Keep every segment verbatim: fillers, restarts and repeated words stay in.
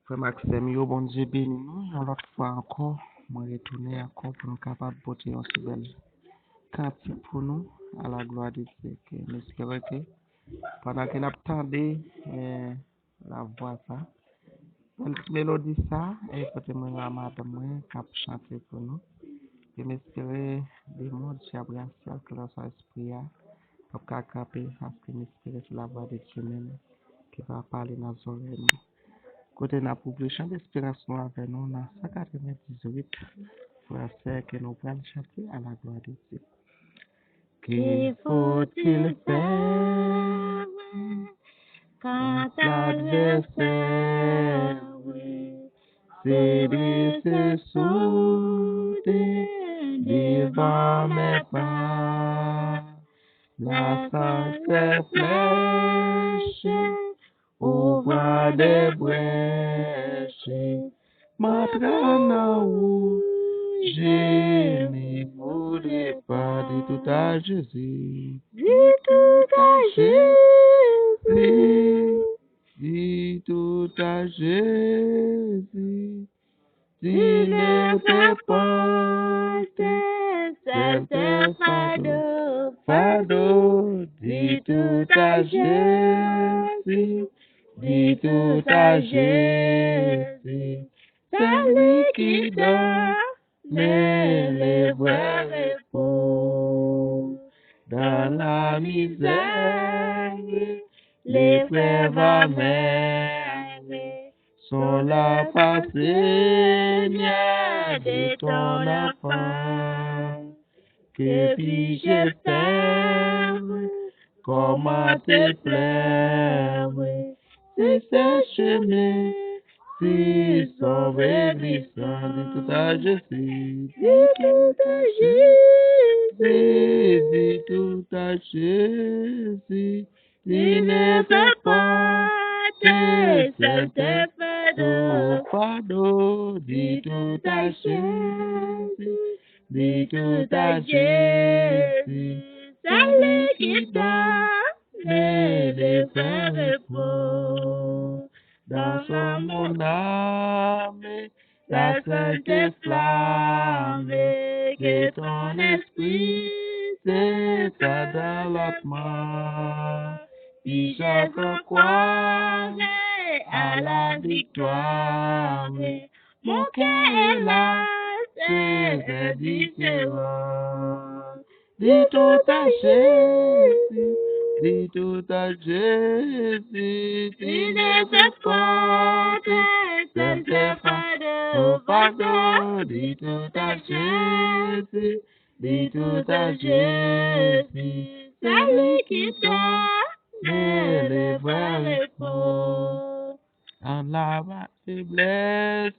Frè m ak sè m yo, Bondye beni nou yon lòt fwa ankò. Mwen retounen ankò pou nou kapab pote yon ti bèl kantik pou nou, à la gloire de Dieu. Ke m espere ke pandan ke n ap tande, eh, lavwa sa, bèl ti melodi sa, e kote mwen la madanm mwen k ap chante pou nou. E m espere demon, dyab, rasyal, ki nan sa espri a, p ap ka kanpe, paske m espere se lavwa de Dye menm ki va pale nan zòrèy nou. Kote n ap ouvri chan desperans nou avè nou nan san katrevendizuit, frè, sè, ke nou pral chante à la gloire de Dieu. Que faut-il faire quand l'adversaire se dresse soudain devant mes pas? La sacrée flèche ouvre des brèches m'entraîne en haut, je ne voudrais pas. Dis tout à Jésus. Dis tout à Jésus. Dis tout à Jésus. Tu ne veux pas de cette fardeau, fardeau. Dis tout à Jésus. Dis tout à Jésus. C'est lui qui donne le vrai repos. Dans la misère, l'épreuve amère sont là par Seigneur de ton enfant. Que puis-je faire? Comment te plaire? Si ces chemins si sombres et glissants, dis tout à Jésus. Dis tout à Jésus. Dis tout à Jésus. Tu ne veux pas de cette fardeau, fardeau. Dis tout à Jésus. Dis tout à Jésus. C'est lui qui donne le vrai repos. Dans son mon âme, la sainte flamme, que ton esprit s'étende lentement. Si je crois à la victoire, mon cœur est là, c'est indifférent. Dis tout à Jésus, dis tout à Jésus, tu ne veux pas de cette fardeau, fardeau. Dis tout à Jésus, dis tout à Jésus, c'est lui qui donne le vrai repos. Dans la faiblesse,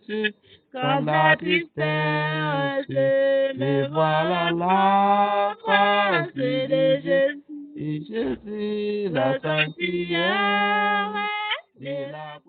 dans la tristesse, me voilà là face de Jésus. Et Jésus, la sanctuaire de la